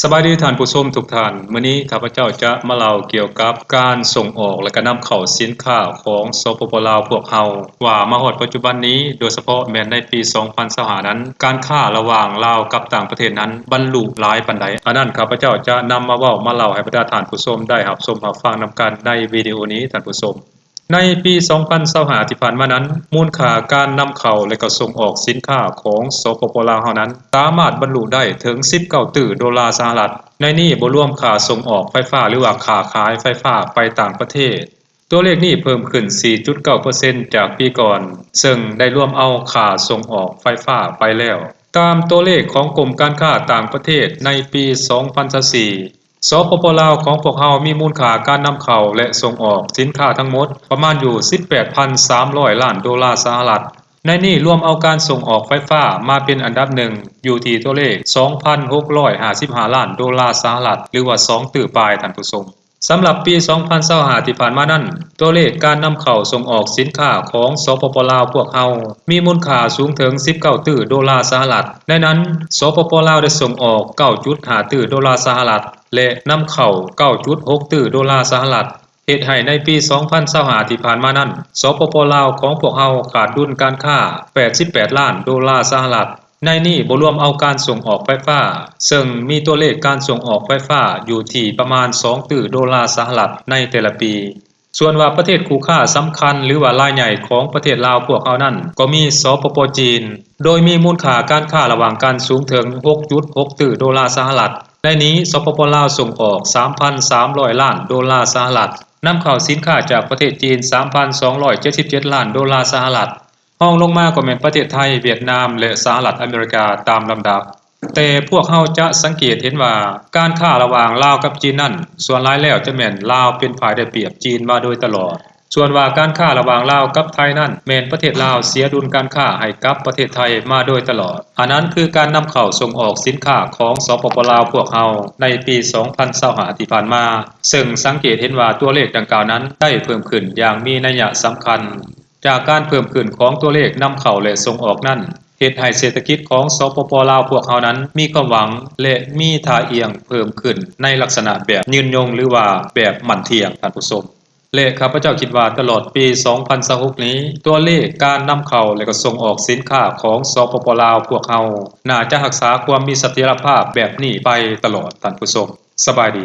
ສະບາຍດີທ່ານຜູ້ຊົມທຸກທ່ານ, ມື້ນີ້ຂ້າພະເຈົ້າຈະມາເລົ່າກ່ຽວກັບການສົ່ງອອກ ແລະ ກະນຳເຂົ້າສິນຄ້າຂອງ ສປປ ລາວ ພວກເຮົາ ວ່າມາຮອດປັດຈຸບັນນີ້, ໂດຍສະເພາະແມ່ນໃນປີສອງພັນຊາວຫ້ານັ້ນ, ການຄ້າລະຫວ່າງລາວກັບຕ່າງປະເທດນັ້ນບັນລຸຫຼາຍປານໃດ. ອັນນັ້ນຂ້າພະເຈົ້າຈະນຳມາເວົ້າມາເລົ່າໃຫ້ບັນດາທ່ານຜູ້ຊົມໄດ້ຮັບຊົມຮັບຟັງນຳກັນໃນວິດີໂອນີ້ທ່ານຜູ້ຊົມ. ໃນປີສອງພັນຊາວຫ້າທີ່ຜ່ານມານັ້ນ, ມູນຄ່າການນຳເຂົ້າ ແລະ ກໍສົ່ງອອກສິນຄ້າຂອງ ສປປ ລາວ ເຮົານັ້ນ ສາມາດບັນລຸໄດ້ເຖິງສິບເກົ້າຕື້ໂດລາສະຫະລັດ. ໃນນີ້ບໍ່ລວມຄ່າສົ່ງອອກໄຟຟ້າ ຫຼືວ່າຄ່າຂາຍໄຟຟ້າໄປຕ່າງປະເທດ. ຕົວເລກນີ້ເພີ່ມຂຶ້ນສີ່ຈຸດເກົ້າເປີເຊັນຈາກປີກ່ອນ, ເຊິ່ງໄດ້ລວມເອົາຄ່າສົ່ງອອກໄຟຟ້າໄປແລ້ວ. ຕາມຕົວເລກຂອງກົມການຄ້າຕ່າງປະເທດໃນປີສອງພັນຊາວສີ່, ສປປ ລາວ ຂອງພວກເຮົາມີມູນຄ່າການນຳເຂົ້າ ແລະ ສົ່ງອອກສິນຄ້າທັງໝົດປະມານຢູ່ສິບແປດພັນສາມຮ້ອຍລ້ານໂດລາສະຫະລັດ. ໃນນີ້ລວມເອົາການສົ່ງອອກໄຟຟ້າມາເປັນອັນດັບໜຶ່ງ ຢູ່ທີ່ຕົວເລກສອງພັນຫົກຮ້ອຍຫ້າສິບຫ້າລ້ານໂດລາສະຫະລັດ ຫຼືວ່າສອງຕື້ປາຍທ່ານຜູ້ຊົມ. ສຳລັບປີສອງພັນຊາວຫ້າທີ່ຜ່ານມານັ້ນ, ຕົວເລກການນຳເຂົ້າສົ່ງອອກສິນຄ້າຂອງ ສປປ ລາວ ພວກເຮົາ ມີມູນຄ່າສູງເຖິງສິບເກົ້າຕື້ໂດລາສະຫະລັດ. ໃນນັ້ນ, ສປປ ລາວ ໄດ້ສົ່ງອອກເກົ້າຈຸດຫ້າຕື້ໂດລາສະຫະລັດ ແລະ ນຳເຂົ້າເກົ້າຈຸດຫົກຕື້ໂດລາສະຫະລັດ, ເຮັດໃຫ້ໃນປີສອງພັນຊາວຫ້າທີ່ຜ່ານມານັ້ນ, ສປປ ລາວ ຂອງພວກເຮົາຂາດດຸນການຄ້າແປດສິບແປດລ້ານໂດລາສະຫະລັດ. ໃນນີ້ບໍ່ລວມເອົາການສົ່ງອອກໄຟຟ້າ, ເຊິ່ງມີຕົວເລກການສົ່ງອອກໄຟຟ້າຢູ່ທີ່ປະມານສອງຕື້ໂດລາສະຫະລັດໃນແຕ່ລະປີ. ສ່ວນວ່າປະເທດຄູ່ຄ້າສຳຄັນ ຫຼືວ່າລາຍໃຫຍ່ຂອງປະເທດລາວພວກເຮົານັ້ນ ກໍມີ ສປປ ຈີນ, ໂດຍມີມູນຄ່າການຄ້າລະຫວ່າງກັນສູງເຖິງຫົກຈຸດຫົກຕື້ໂດລາສະຫະລັດ. ໃນນີ້ ສປປ ລາວ ສົ່ງອອກສາມພັນສາມຮ້ອຍລ້ານໂດລາສະຫະລັດ, ນຳເຂົ້າສິນຄ້າຈາກປະເທດຈີນສາມພັນສອງຮ້ອຍເຈັດສິບເຈັດລ້ານໂດລາສະຫະລັດ. ຮອງລົງມາກໍແມ່ນປະເທດໄທ, ຫວຽດນາມ ແລະ ສະຫະລັດອາເມລິກາຕາມລຳດັບ. ແຕ່ພວກເຮົາຈະສັງເກດເຫັນວ່າ ການຄ້າລະຫວ່າງລາວກັບຈີນນັ້ນ ສ່ວນຫຼາຍແລ້ວຈະແມ່ນລາວເປັນຝ່າຍໄດ້ປຽບຈີນມາໂດຍຕະຫຼອດ. ສ່ວນວ່າການຄ້າລະຫວ່າງລາວກັບໄທນັ້ນ ແມ່ນປະເທດລາວເສຍດຸນການຄ້າໃຫ້ກັບປະເທດໄທມາໂດຍຕະຫຼອດ. ອັນນັ້ນຄືການນຳເຂົ້າສົ່ງອອກສິນຄ້າຂອງ ສປປ ລາວ ພວກເຮົາໃນປີສອງພັນຊາວຫ້າທີ່ຜ່ານມາ, ເຊິ່ງສັງເກດເຫັນວ່າຕົວເລກດັ່ງກ່າວນັ້ນໄດ້ເພີ່ມຂຶ້ນຢ່າງມີໄນຍະສຳຄັນ. ຈາກການເພີ່ມຂຶ້ນຂອງຕົວເລກນຳເຂົ້າ ແລະ ສົ່ງອອກນັ້ນ ເຮັດໃຫ້ເສດຖະກິດຂອງ ສປປ ລາວ ພວກເຮົານັ້ນມີຄວາມຫວັງ ແລະ ມີທ່າອ່ຽງເພີ່ມຂຶ້ນໃນລັກສະນະແບບຍືນຍົງ ຫຼືວ່າແບບໝັ້ນທ່ຽງ, ທ່ານຜູ້ຊົມ. ແລະ ຂ້າພະເຈົ້າຄິດວ່າຕະຫຼອດປີສອງພັນຊາວຫົກນີ້, ຕົວເລກການນຳເຂົ້າ ແລະ ກໍສົ່ງອອກສິນຄ້າຂອງ ສປປ ລາວ ພວກເຮົາ ໜ້າຈະຮັກສາຄວາມມີສະຖຽນລະພາບແບບນີ້ໄປຕະຫຼອດ, ທ່ານຜູ້ຊົມ. ສະບາຍດີ.